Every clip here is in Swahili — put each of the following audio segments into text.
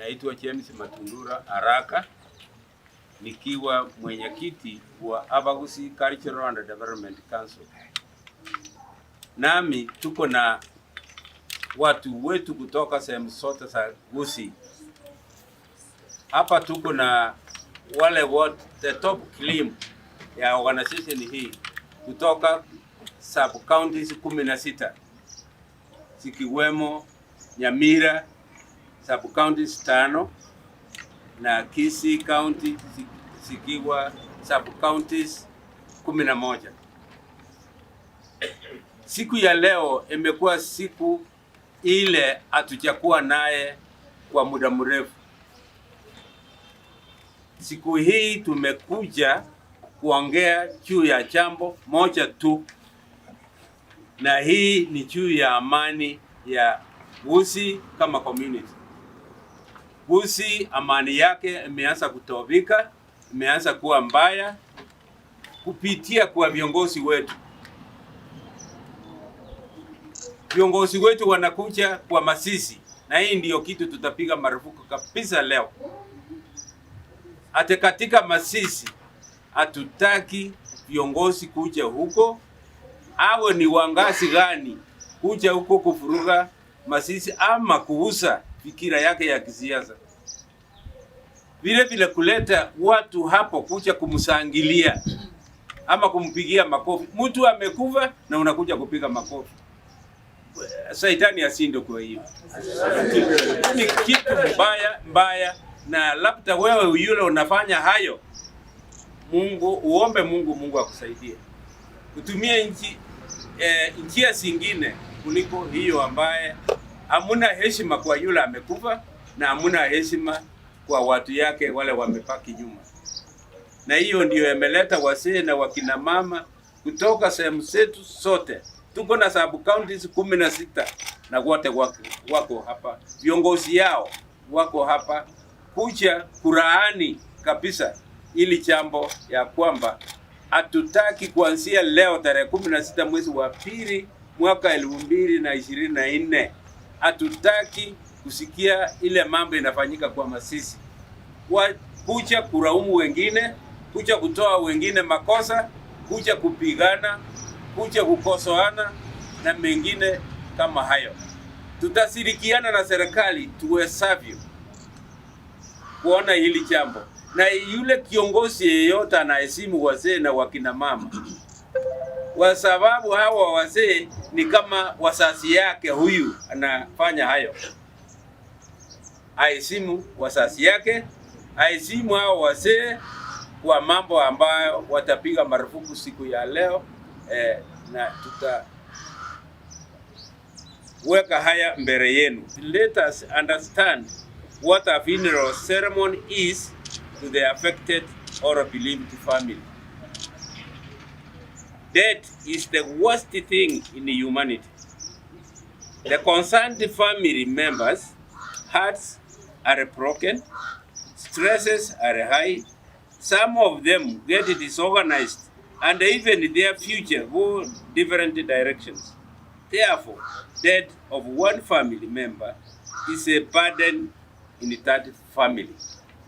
Naitwa James Matundura Araka nikiwa mwenyekiti wa Abagusii Cultural and Development Council. Nami tuko na watu wetu kutoka sehemu zote za Gusii. Hapa tuko na wale wote the top cream ya organization hii kutoka sub counties 16 zikiwemo Nyamira sub counties 5 na Kisii County zikiwa sub counties 11. Siku ya leo imekuwa siku ile hatujakuwa naye kwa muda mrefu. Siku hii tumekuja kuongea juu ya jambo moja tu, na hii ni juu ya amani ya Gusii kama community. Gusii amani yake imeanza kutobika, imeanza kuwa mbaya kupitia kwa viongozi wetu. Viongozi wetu wanakuja kwa mazishi, na hii ndiyo kitu tutapiga marufuku kabisa leo. Hata katika mazishi hatutaki viongozi kuja huko, awe ni wangazi gani kuja huko kufuruga mazishi ama kuuza fikira yake ya kisiasa. Vile vile kuleta watu hapo kuja kumsangilia ama kumpigia makofi. Mtu amekufa na unakuja kupiga makofi. Saitani asinde. Kwa hiyo ni kitu mbaya mbaya, na labda wewe yule unafanya hayo, Mungu uombe Mungu, Mungu akusaidie utumie njia zingine kuliko hiyo ambaye hamuna heshima kwa yule amekufa na hamuna heshima kwa watu yake wale wamebaki nyuma. Na hiyo ndio imeleta wazee na wakina mama kutoka sehemu zetu zote. Tuko na sub counties 16 na wote wako hapa, viongozi yao wako hapa kuja kulaani kabisa ili jambo ya kwamba hatutaki kuanzia leo tarehe 16 mwezi wa pili mwaka 2024 hatutaki kusikia ile mambo inafanyika kwa mazishi, kwa kuja kulaumu wengine, kuja kutoa wengine makosa, kuja kupigana, kuja kukosoana na mengine kama hayo. Tutashirikiana na serikali tuwezavyo kuona hili jambo, na yule kiongozi yeyote anaheshimu wazee na wakina mama, kwa sababu hawa wazee ni kama wazazi yake, huyu anafanya hayo, aheshimu wazazi yake, aheshimu hao wazee kwa mambo ambayo watapiga marufuku siku ya leo na tutaweka haya mbele yenu. Let us understand what a funeral ceremony is to the affected or bereaved family. Death is the worst thing in humanity. The concerned family members' hearts are broken, stresses are high, some of them get disorganized, and even their future go different directions. Therefore, death of one family member is a burden in that family.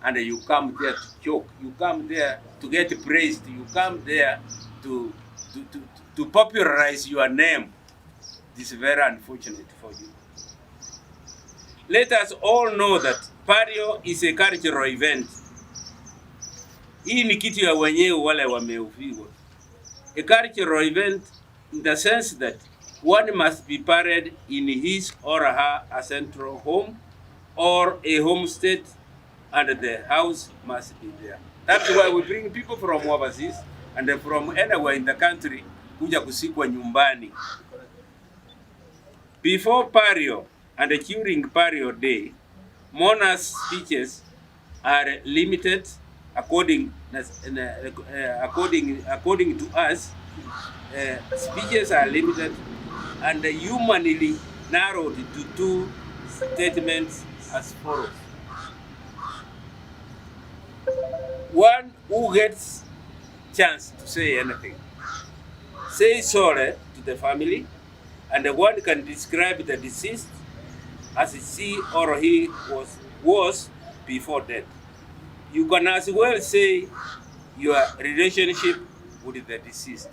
And you come there to joke, you come there to get praised, you come there to popularize your name. This is very unfortunate for you. Let us all know that burial is a cultural event. Hii ni kitu ya wenyewe wale wamefiwa. A cultural event in the sense that one must be buried in his or her ancestral home or a homestead, and the house must be there. That's why we bring people from overseas and from anywhere in the country kuja kuzikwa nyumbani. Before burial and during burial day, mourners' speeches are limited according to us. Speeches are limited and humanly narrowed to two statements as follows. One who gets chance to say anything, say sorry to the family, and the one can describe the deceased as she or he was was before death. You can as well say your relationship with the deceased.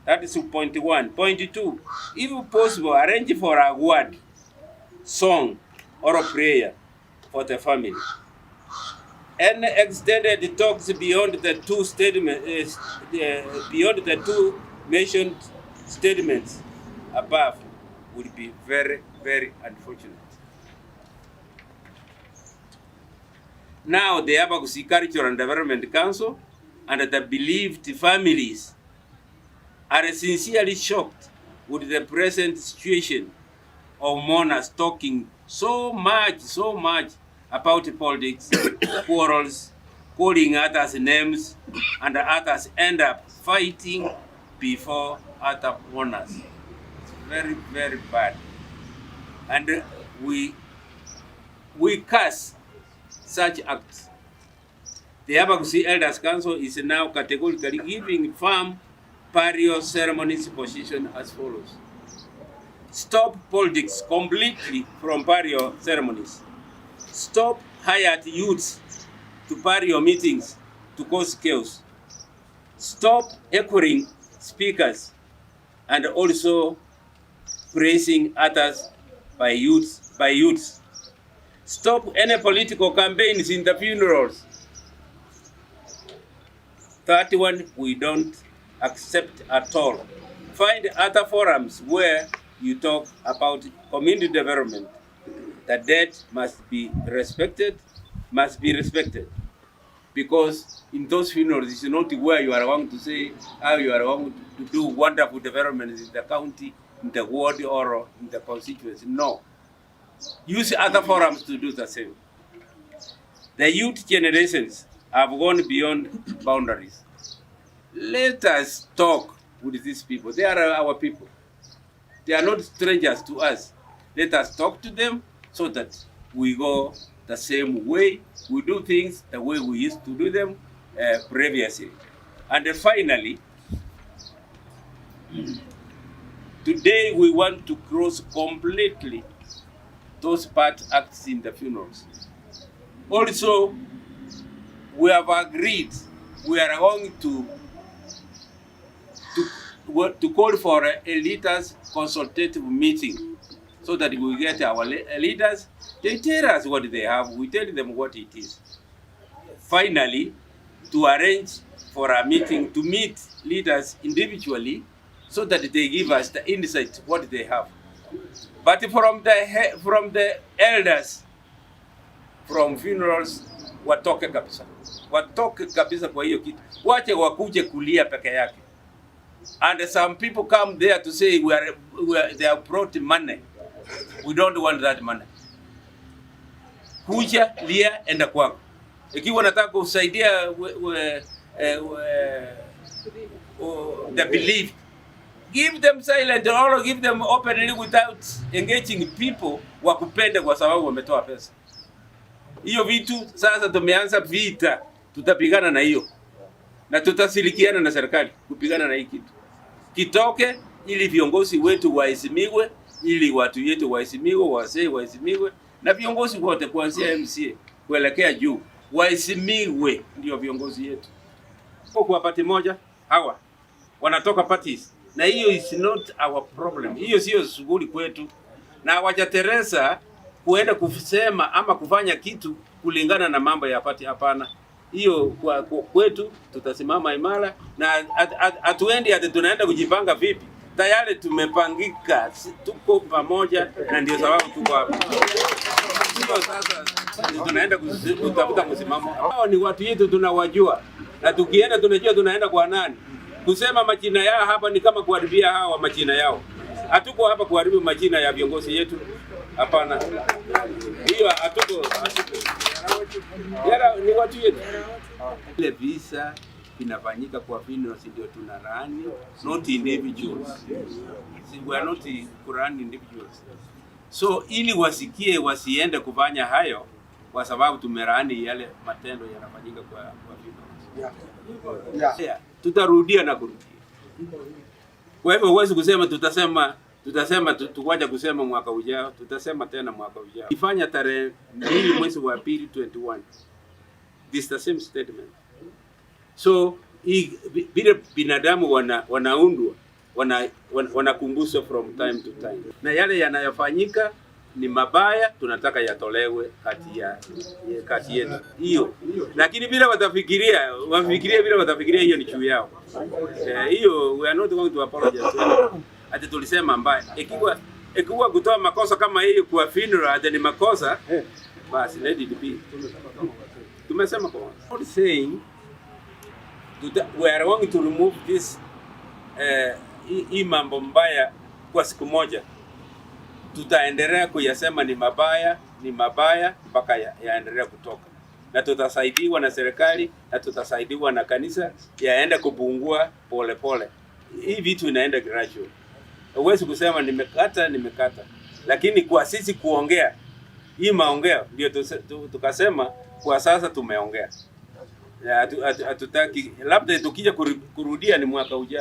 That is point one. Point two, if possible, arrange for a word, song, or a prayer for the family. Any extended talks beyond the two statement, beyond the two mentioned statements above would be very, very unfortunate. Now, the Abagusii Cultural and Development Council and the bereaved families are sincerely shocked with the present situation of mourners talking so much, so much about politics, quarrels, calling others names, and others end up fighting before other mourners. It's very, very bad. And we curse such acts. The Abagusii Elders Council is now categorically giving firm burial ceremonies position as follows. Stop politics completely from burial ceremonies. Stop hired youths to burial meetings to cause chaos. Stop echoing speakers and also praising others by youths. Stop any political campaigns in the funerals. That one we don't accept at all. Find other forums where you talk about community development. The dead must be respected, must be respected. Because in those funerals, it's not where you are going to say how you are going to do wonderful developments in the county, in the ward, or in the constituency. No. Use other forums to do the same. The youth generations have gone beyond boundaries. Let us talk with these people. They are our people. They are not strangers to us. Let us talk to them so that we go the same way. We do things the way we used to do them previously. And finally, today we want to cross completely those bad acts in the funerals. Also, we have agreed we are going to call for a leaders consultative meeting so that we get our leaders. They tell us what they have, we tell them what it is. Finally, to arrange for a meeting to meet leaders individually so that they give us the insight what they have. But from the elders, from funerals, watoke kabisa, watoke kabisa kwa hiyo kitu, wache wakuje kulia peke yake. And some people come there to say they have brought money. We don't want that money. Kuja lia, enda kwako. Ikiwa nataka kusaidia the belief, give them silent or give them openly without engaging people wakupende kwa sababu wametoa pesa. Hiyo vitu sasa tumeanza vita, tutapigana na hiyo na tutashirikiana na serikali kupigana na hii kitu kitoke, ili viongozi wetu waheshimiwe, ili watu wetu waheshimiwe, wazee waheshimiwe, na viongozi wote kuanzia MCA kuelekea juu waheshimiwe, ndio viongozi yetu. Kwa party moja hawa wanatoka parties, na hiyo is not our problem. Hiyo sio shughuli kwetu, na hawajateresa kuenda kusema ama kufanya kitu kulingana na mambo ya party. Hapana, hiyo kwa kwetu tutasimama imara na hatuendi ati tunaenda kujipanga vipi. Tayari tumepangika, tuko pamoja, na ndio sababu tuko hapa. Sio sasa tunaenda kutafuta msimamo. Hao ni watu yetu, tunawajua, na tukienda tunajua tunaenda kwa nani. Kusema majina yao hapa ni kama kuharibia hawa majina yao. Hatuko hapa kuharibu majina ya viongozi yetu, hapana. Hiyo hatuko, hatuko. Yara ni watu yetu. Ile visa vinafanyika kwa funerals ndio tunalaani, not individuals. See, we are not kulaani individuals. So ili wasikie wasiende kufanya hayo, kwa sababu tumelaani yale matendo yanafanyika kwa funerals. Yeah. Tutarudia na kurudia. Kwa hivyo huwezi kusema tutasema Tutasema tuwaja kusema mwaka ujao, tutasema tena mwaka ujao. Ifanya tarehe 2 mwezi wa pili 21. This is the same statement. So vile binadamu wanaundwa wanakumbushwa from time to time, na yale yanayofanyika ni mabaya, tunataka yatolewe kati yetu hiyo, lakini bila watafikiria, wafikirie vile watafikiria, hiyo ni juu yao. Hiyo we are not going to apologize to anyone. Ati tulisema mbaya, ikiwa kutoa makosa kama hiyo kwa funeral ati ni makosa, basi let it be. Tumesema kwa not saying we are going to remove this hii mambo mbaya kwa siku moja. Tutaendelea kuyasema ni mabaya, ni mabaya mpaka yaendelea kutoka, na tutasaidiwa na serikali na tutasaidiwa na kanisa yaende kupungua pole pole. Hii vitu inaenda gradual. Huwezi kusema nimekata nimekata, lakini kwa sisi kuongea hii maongeo ndio tukasema kwa sasa tumeongea. Hatutaki, labda tukija kurudia ni mwaka ujao.